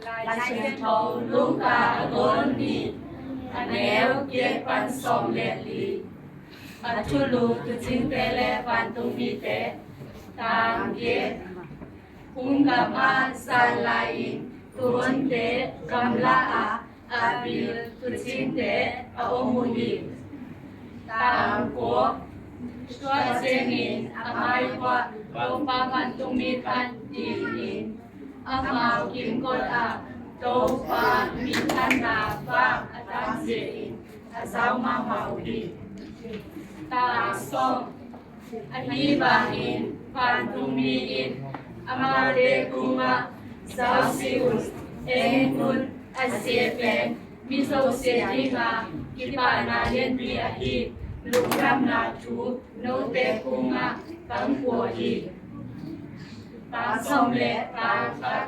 ລາຍສຽງເຖົ້າລູກາ ອາໂກໂລນີ ອາແນວເຈັດພັນສອງແລະລີ ອາທຸລູ ຕຸຈິງເຕ ແລະ ວານຕຸງມີເຕ ຕາງເຈັດ ຄຸງກາມາ ຊາລາອິນ ຕຸນເຕ ກຳລາອາ ອາບິລ ຕຸຈິງເຕ ອາໂອມຸນີ ຕາງກົກ ຊວເຊງອິນ ອາມາຍວະ ໂລປາວັນຕຸງມີ ຄັນດີອິນ ອາມາວ ກິງກົດອາ ໂຕປາ ມີທັນນາ ຟາ ອາຕານເຊອິນ ອາຊາວມາມາອຸດີ ຕາງສອງ ອະຮີບາອິນ ຟານທຸງມີອິນ ອາມາເຕກຸງມະ ຊາວຊີອຸນ ເອງກຸນ ອາເຊເປນ ມິໂຊເຊດິງາ ກິປານາເລນບີອາຮີ ລຸງກຳນາທູ ໂນເຕກຸງມະ ຕັງກົວອີ ຕາງສອມແລະຕາງຄັດ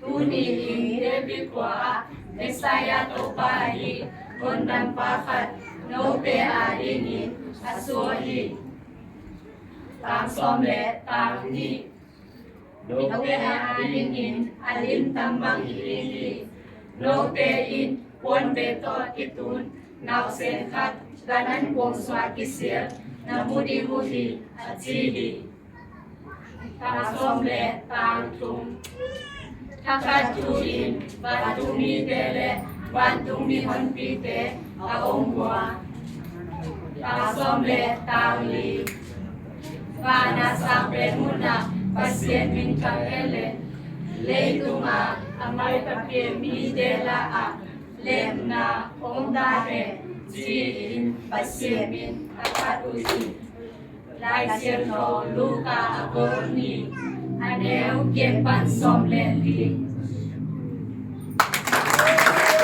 ຕູນີອິນ ເດບິກົວອາ ເມສາຍາໂຕປາອີ ກົນດັນປາຄັດ ໂນເປອາດີນິນ ອາໂຊອີ ຕາງສອມແລະຕາງນີ ໂນເປອາດີນິນ ອາລິນຕຳບັງອີອີ ໂນເປອິນ ປວນເບໂຕອາກິຕູນ ນາວເຊນຄັດ ການັນກົງສວາກິເຊລ ນາມຸດີມຸດີ ອາຈີດີ ຕາງສອມແລະຕາງທຸງ ທາຄາຕູອິນ ວາຕູມີເຕ ແລະ ວາຕູມີຮອນປີເຕ ອາອົງບົວ ຕາງສອມແລະຕາງລີ ວານາຊາເປມຸນາ ປາເຊນມິນຄາເອເລ ເລຕຸງອາ ອາໄມປາເປມີເຕລາອາ ເລມນາ ອົງດາເອ ຈີອິນ ປາເຊມິນ ອາຄາຕູຊີ ລາຍສຽງເຖົ້າລູກາ ອາໂກໂລນີ ອາແນວເຈັດພັນສອງແລະລີ